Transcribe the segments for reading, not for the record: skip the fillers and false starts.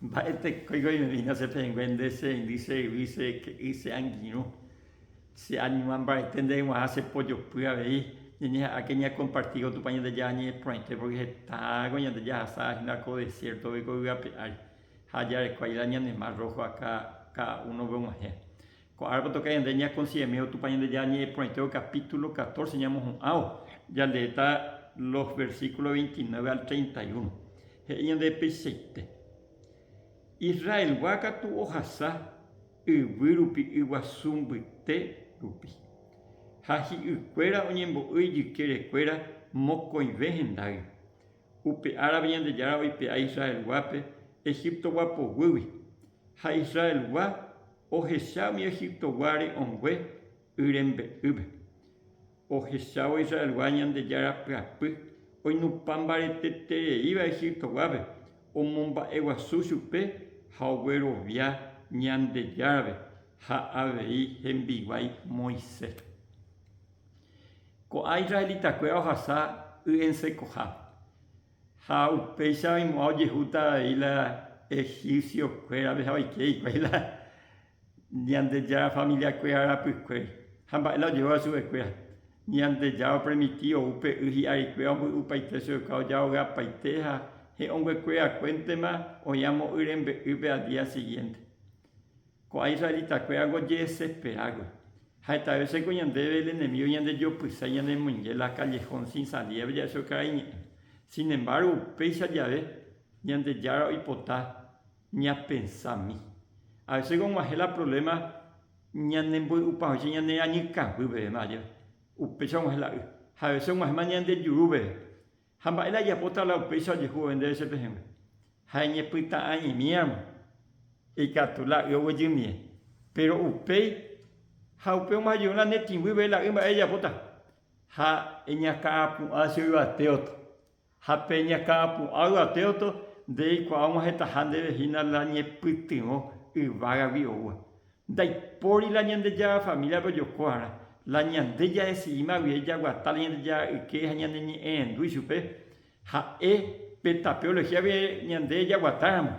Mba'etekóiko oimemína che pehẽngue nde che reindy, che yvy, che ke'y, che angirũ, che añuã mbarete ndéve g̃uarã che pojopy avei. Ñañeha'ãke ñakomparti ko Tupã Ñandejára ñe'ẽ porãite pórke hetáko ñande jahasa hína ko desiértope ko yvy ape ári ha jareko la ñane mar Rojo aka káda únope og̃uahẽ. Ko árape otoka ñande ñakonsidemévo Tupã Ñandejára ñe'ẽ porãite ko capítulo 14 ñamohu'ãvo, jaleéta los versículos 29 al 31. He'i ñande peichaite. Israelgua katu ohasa yvy rupi yguasu mbyte rupi, ha hi'ykuéra oñembo'y ijykerekuéra mokõive hendágui. Upe árape Ñandejára oipe'a Israelguápe Egiptogua poguýgui, ha Israelgua ohecha umi Egiptogua re'õngue y rembe'ýpe. Ohechávo Israelgua Ñandejára pyapy oinupã mbaretetereíva Egiptoguápe, omomba'eguasu chupe ha oguerovia Ñandejárape ha avei hembiguái Moisés. Ko'ã israelitakuéra ohasa y ensekohápe, ha upéicha oimo'ã ojehúta avei la egipciokuérape ha oike hikuái la Ñandejára familiakuéra rapykuéri. Ha mba'e la ojehúva chupekuéra? Ñandejára opermiti ou pe y hi'arikuéra omboy'upaite chupekuéra ojahogapaite ha he'õnguekuerakuéntema oĩ amo y rembe'ýpe al día siguiente. Ko'ã israelitakuérango ojedesesperákuri. Ha heta vése ko ñandéve el enemigo ñandejopysái ñanemoinge la callejón sin salida-pe ja'e chupe karai ñe'ẽ. Sin embargo, upéicha jave Ñandejára oipota ñapensami. A veces og̃uahẽ la problema ñanemboy'upahoicha ñane rañykãguy pevéma, ajépa? Upéicha og̃uahẽ la y. Ha a veces og̃uahẽma ñande juru peve. Ha mba'e la ajapóta la upéicha ojehu vove ndéve che pehẽngue? Ha eñepyta'ã'imíramo, ikatu la y oguejymie. Péro upéi, ha upe og̃uahẽ la ne tĩguy peve la y mba'e ejapóta? Ha eñakã'apu'ã che yvatéoto. Ha pe ñakã'apu'ã yvatéoto nde eikuaa og̃uahẽtaha ndéve hína la ñepytyvõ yvágagui oúva. Ndaipóri la Ñandejára famíliape ojoko va'erã, la ñande jadesidíma guive jaguata la Ñandejára yke ha ñaneñe'ẽrendu ichupe, ha'e pe tape olegíape ñande jaguatáramo,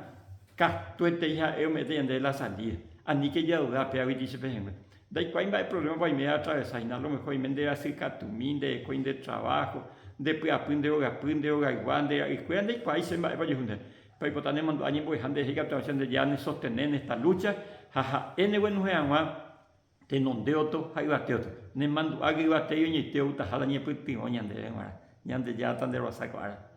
katuetei ha'e ome'ẽta ñandéve la salída. Aníke jaduda péagui jepe pehẽngue. Ndaikuaái mba'e provlémapa oime aatravesa hína, a lo mehór oime nde rasykatumi, nde rekói nde traváho, nde py'apy, nde rogapy, nde rogaygua, nde ra'ykuéra, ndaikuaái che mba'épa ojehu ndéve. Pe oipota nemandu'a ñembo'eha nderehe ikatu hag̃ua Ñandejára nesostene en esta lucha ha ha'e neguenohẽ hag̃ua tenondéoto ha yvatéoto. Nemandu'áke yvatégui oñoite outaha la ñepytyvõ ñandéve g̃uarã. Ñandejára tanderovasa ko árape.